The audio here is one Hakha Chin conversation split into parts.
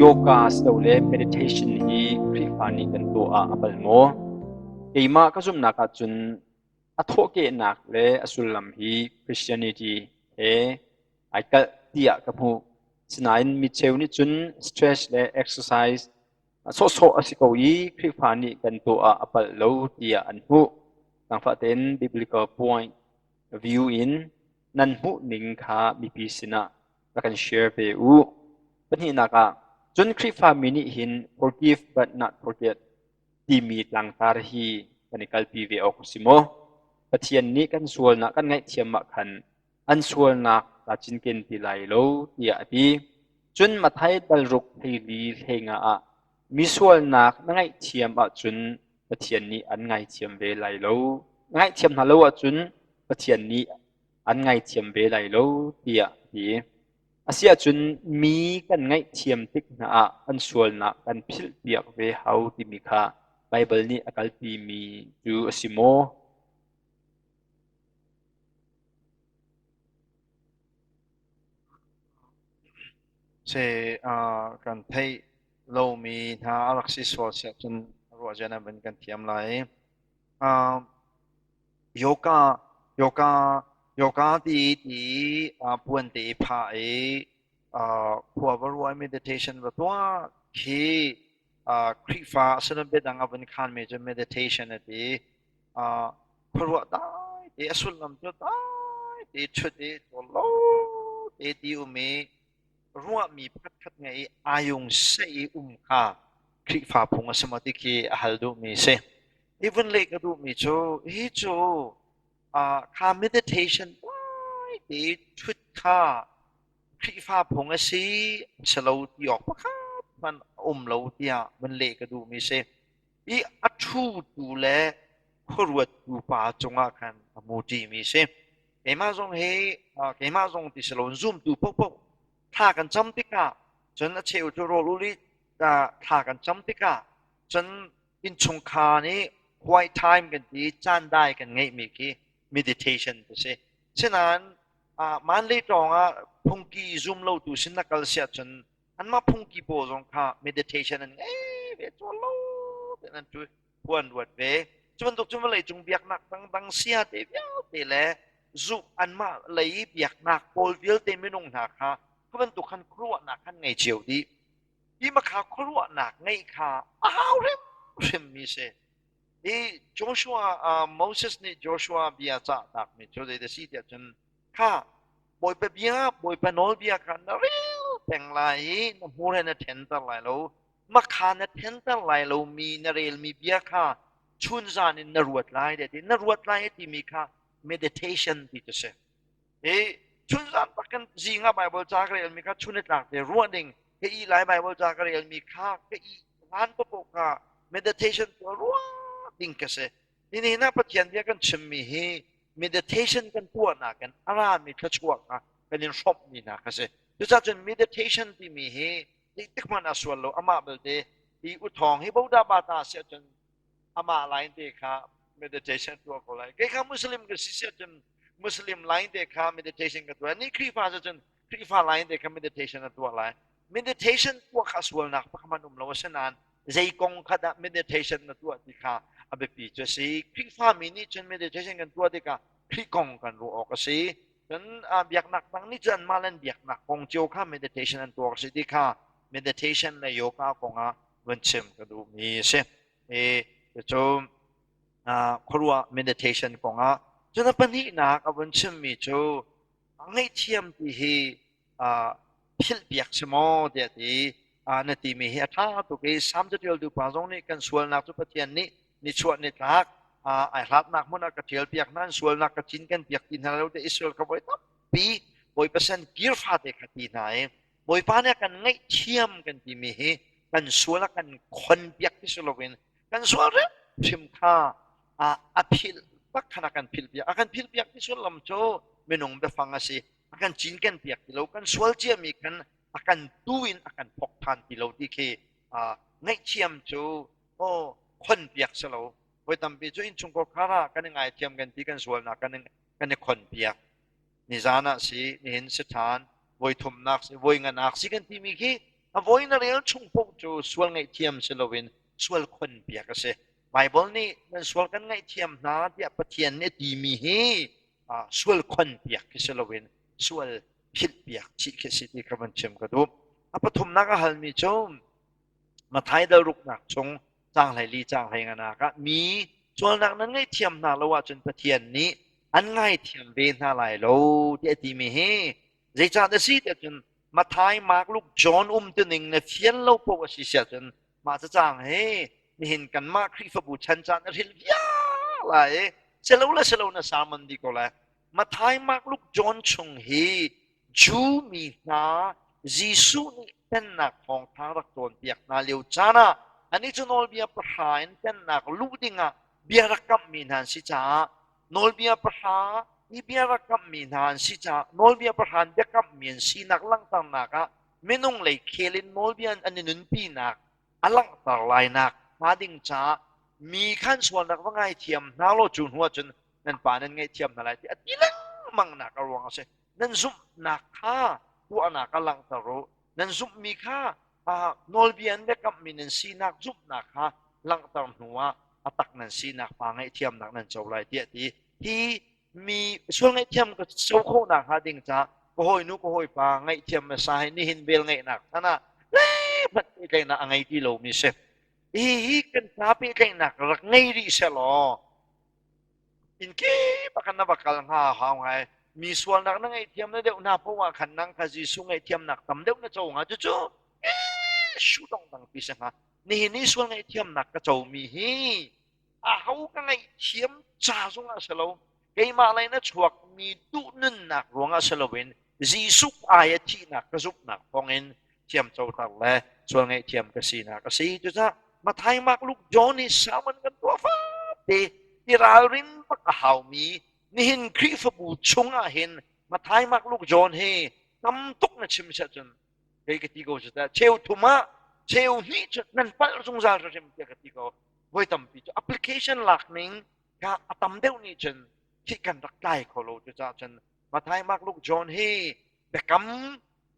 Yoga silole meditation hi Khrihfa nih kan tuah ah a pal maw? Keimah ka zumhnak ahcun a thawhkehnak le a sullam hi Christianity he ai kalh tiah ka hmuh. Sinain micheu nih cun stress le exercise sawhsawh a si ko i Khrihfa nih kan tuah ah a palh lo tiah an hmuh. Zaangfah tein biblical point view in nan hmuh ning kha mipi sinah rak kan share ve u. Pahnihnak ah, cun Khrihfa mi nih hin forgive but not forget timi tlangtar hi kan i kalpi ve awk a si maw? Pathian nih kan sualnak kan ngaihthiam ah khan an sualnak kaa cinken ti lai lo tiah a ti. Cun Matthai talruk hleili hleinga ah mi sualnak na ngaihthiam ahcun Pathian nih an ngaithiam ve lai lo. Na ngaihthiam hna lo ahcun Pathian nih an ngaithiam ve lai lo tiah a ti. Asiahcun mi kan ngaihthiam tik hna ah an sualnak kan philhpiak ve hau timi kha Baibal nih a kalpimi cu a si maw? Se kan theih lomi hna a rak si sual siah cun ruah zia nan kan thiam lai. Yoga yoga yoga ti ti puan te i phah i khua va ruai meditation va tuah khi Khrihfa a biadang a vun khan mi cu meditation a ti. Khuaruah dai te a sullam cu dai te ṭhut i chawl lo te ti um i ruahmi pakhatkhat ngei i ayung seh i um kha Khrihfa phung a si maw ti khi a hal duhmi a si. Hi vun leh ka duhmi cu hi cu kha meditation dai te ṭhut kha Khrihfa phung a si si lo ti awk pakhat hmanh a um lo tiah vun leh ka duhmi a si. I a ṭhutu le khuaruattu pa cungah khan a mu ṭimi a si. Keimah zong hi keimah zong ti si loin zumtu paohpaoh thla kan cam tikah cun a cheu cu rawl ul i thla kan cam tikah cun innchungkhar nih quiet time kan ti caan dai kan ngeihmi khi meditation ti si. Sinain manlei ṭawng ah phungki zum lotu sin na kal siah cun anmah phungki pawl zong kha meditation an ngei ve cawl lo tein an ṭu huan ruat ve. Cu bantuk cun vawlei cung biaknak dangdang sia te vialte le zu anmah lei biaknak pawl vialte minung hna kha kha bantuk khan khuaruahnak khan ngei cio dih. Hi makha khuaruahnak ngeih kha a hau hrimhrim mi si. Hi Joshua Moses nih Joshua bia cahtak mi cu zei da si tiah cun kha Bawipa bia Bawipa nawlbia kha na rel peng lai i na hmur he na ṭhenter lai lo. Makha na ṭhenter lai lomi na relmi bia kha chunzan in na ruat lai ti na ruat lai timi kha meditation ti cu si. Hi chunzan tak kan zing ah Bible ca ka relmi kha chun i tlak te ruah ding ka i lai Bible ca ka relmi kha ka i hlan paoh kha meditation tuah ruah ding ka si. Nihin ah Pathian bia kan chimmi hi meditation kan tuahnak in a rami thluachuah kha kan in hrawmhmi hna kha si. Cucaah cun meditation timi hi zeitik hmanh ah sual lo amah belte hi uthawng hi boda bata si ahcun amah line te kha meditation tuah ko lai. Kei kha Muslim ka si si ahcun Muslim line te kha meditation ka tuah. Ni Khrihfa si cun Khrihfa line te kha meditation a tuah lai. Meditation tuah kha sualnak pakhat um lo asinain zei kong kha dah meditation na tuah ti kha a biapi cu a si. Khrihfami nih cun meditation kan tuah tikah Khrih kong kan ruah awk a si. Cun biaknak dang nih cun anmah le an biaknak kong cio kha meditation an tuah a si ti kha meditation le yoga kong ah vun chim ka duhmi a si. E, cu khuaruah meditation kong ah cun a pahnihnak a vun chimmi cu ngaihthiam ti hi philhpiak si maw tiah ti na timi hi a ṭha tuk i Salm caṭialtu pa zong nih kan sualnak cu Pathian nih nichuah nitlak ai hlatnak hmun ah ka ṭialpiak hna an sualnak ka cin kan piak ti hna lo te Israel kha voi tampi Bawipa san kir fate kha ti hna i Bawipa nih a kan ngaihthiam kan timi hi kan sual a kan khonpiak ti si loin kan sual hrimhrim kha a philh bak khan a kan philhpiak a kan philhpiak ti sullam cu minung biafang a si a kan cinken piak ti lo kan sual ciami khan a kan tu in a kan phok than ti lo ti khi ngaihthiam cu aw khon piak si lo voi tampi cu innchungkhar khar ah kan i ngaithiam kan ti kan sualnak kan kan i khon piak nizan ah si nihin si than voi thumnak si voi nganak si kan timi khi. A voi na rel chung paoh cu sual ngaihthiam si loin sual khonpiak a si. Baibal nih nan sual kan ngaihthiam hna tiah Pathian nih a timi hi sual khonpiak khi si loin sual philhpiak chih khi si ti kha van chim ka duh. A pathumnak a halmi cu Matthai dal ruknak chung caang 14 caang 15 ah mi sualnak nan ngaihthiam hna lo ahcun Pathian nih an ngaithiam ve hna lai lo tiah a timi hi zeicah na si tiah cun Matthai, Mark, Luke, John umtuning na fian lo paoh a si siah cun mah cacang hi nihin kanmah Khrihfabu chan caan a hril vial lai i selo le selo na sermon dih ko lai. Matthai, Mark, Luke, John chung hi Jew mi hna Jesuh nih pennak thawngtha rak cawnpiak hna lio caan ah anih cu nawlbia pahra in pennak luh dingah bia rak kamhmi hna an si caah nawlbia pahra i bia rak kamhmi hna an si caah nawlbia pahra in biakamhmi an sinak langhternak ah minung lei khel in nawlbia an i nunpinak a langhter lainak hnga ding caah mi khan sualnak va ngaithiam hna law cu hnu ahcun nan pa nan ngaihthiam hna lai ti a ti lengmang nak a ruang a si. Nan zumhnak kha tuahnak a langhter u. Nan zumhmi kha nawlbia an biakamhmi nan sinak zumhnak kha langhter hnu ah a tak nan sinak pa ngaihthiamnak nan co lai tiah ti. Hi mi sual ngaihthiam ka co khawhnak hnga ding caah ka hawinu ka hawipa ngaihthiam hmasa hi nihin vel ngeihnak chan ah zeihmanh pehtlaihnak a ngei ti lomi si. Hihi kan ta pehtlaihnak rak ngei rih sehlaw inn kip ah khan na va kal hnga hau ngai. Mi sualnak na ngaihthiam na deuh hna poah ah khan nang kha Jesuh ngaihthiamnak tam deuh na co hnga. Cucu shu dongdang pi si hnga. Nihin i sual ngaihthiamnak ka comi hi aho ka ngaihthiam ca zongah si lo, keimah lei na chuakmi duh nunnak ruangah si loin Jesuh ai a thihnak ka zumhnak thawngin thiam coter le sual ngaihthiam ka sinak a si. Cucaah Matthai, Mark, Luke, John hi sermon kan tuah fate i ralrin bak a haumi nihin Khrihfabu chungah hin Matthai, Mark, Luke, John hi tam tuk na chim siah cun kei ka ti ko cu teh cheu thum ah cheu hnih cu nan palh zungzal hrim tiah ka ti ko. Voi tampi cu application lak ning ka a tam deuh nih cun khi kan rak tlai kho lo. Cucaah cun Matthai, Mark, Luke, John hi biakam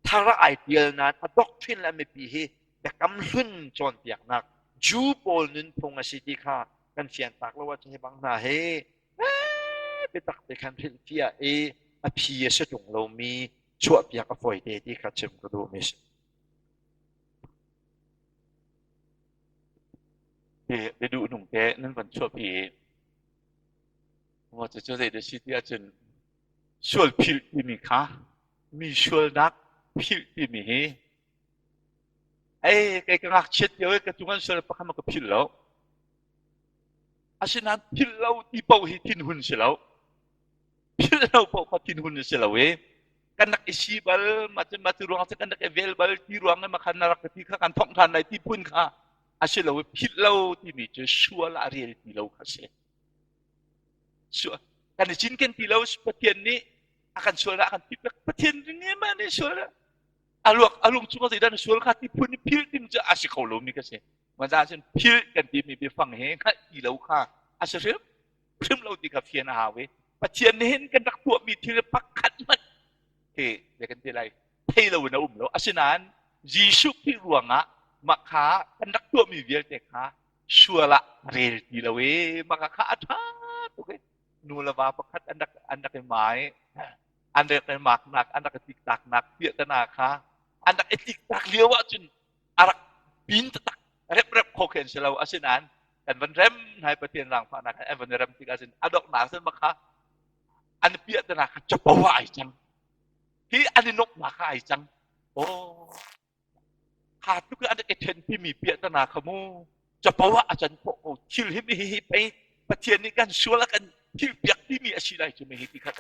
thar ah ai tial nain a doctrine le a mipi hi biakam hlun cawnpiaknak Jew pawl nunphung a si ti kha kan fian tak lo ahcun hi bang hna hi biatak te khan hrilhfiah i a phi a si ṭung lomi chuahpiak a fawi te ti kha chim ka duhmi si. Ti duh nung te nan van chuahpi i Maw cucu zei dah si ti ahcun sual philh timi kha mi sualnak philh timi hi ei kei ka ngakchiat lio i ka cung an sual pakhat ma ka philh lo. Asinain philh lo ti paoh hi thinhun si lo. Philh lo paoh kha thinhun si lo i kan rak i si bal mah cun mah cu ruang cun kan rak i vel bal ti ruang i makhan na rak ka ti kha kan thongh ṭhan lai ti phun kha a si lo i philh lo timi cu sual ah rel ti lo kha si. Kan i cinken ti lo. Pathian nih a kan sual a kan ti Pathian nih mah nih sual a luak a lung chung zeidah na sual kha ti phun phil tim cu a si kho lomi ka si. Maza cun phil kan timi biafang he hngalh ti lo kha a si hrim hrim lo ti kha fian a hau i Pathian nih hin kan rak tuahmi thil pakhat hmanh he kan ti lai thei lo in a um lo. Asinain Jesuh Khrih ruangah mah kha kan rak tuahmi vialte kha sual ah rel ti lo i mah kha a ṭha tuk i nu le va pakhat an rak i mai an rak i maknak an rak i tiktaknak piahtana kha an rak i tiktak lio ahcun a rak pin taktak rep rep kho khen si lo. Asinain kan van rem hnai Pathian zaangfahnak an van rem tik ahcun a donghnak cun mah kha an piahtana kha capo ah ai cang hi an i nuamhnak kha ai cang. Oh kha tluk in an i ṭhenpimi piahtana kha mu capo ah a can khawh ko. Thil hi hi hi pei Pathian nih kan sual a kan thilpiak timi a si lai cu mi hi ti kha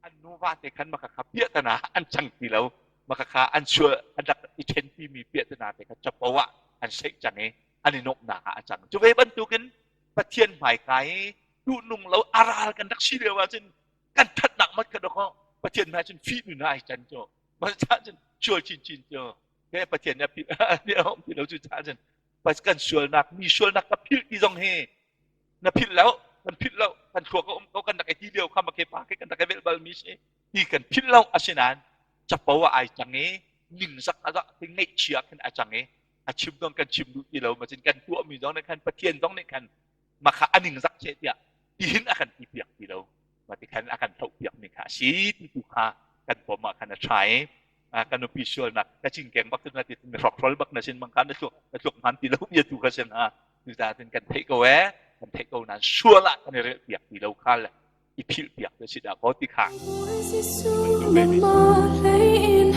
an nuva te khan maka kha piahtana an cang ti lo. Maka kha an sual an rak i ṭhenpimi piahtana te kha capo ah an seih cang i an i nuamhnak ah a cang. Cu ve bantukin Pathian hmaika i duhnung lo a ral kan rak si lio ahcun kan ṭhatnak mat kha dawkaw Pathian hmai cun fih nun ai can cu mah cun sual chinchin cu he Pathian nih a um ti lo. Cu caah cun kan sualnak mi sualnak ka philh ti zong hi na philh lo kan philh lo kan thluak a um ko. Kan rak i ti lio kha ma ke pa ke kan rak i velh bal mi si ti kan philh lo. Asinain capo ah ai cang i. ningzak a ti ngaihchia khin a cang i a chim dong kan chim duh ti lo ma cun kan tuahmi zong nih khan Pathian zong nih khan makha a ningzak che tiah tihin a kan ti piak ti lo ma ti khan a kan hloh piak mi kha a si ti tu kha kan pom ah khan a tha i kan nupi sualnak ka cingkeng bak na ti mi hrokrol bak na sin mang khan na thluk na thluk hman ti lo bia tu kha sin ha cucaah cun kan theih ko e kan theih ko nan sual ah kan i rel piak ti lo kha le i philh piak te si dah ko ti kha. Jesuh nangmah hlei in.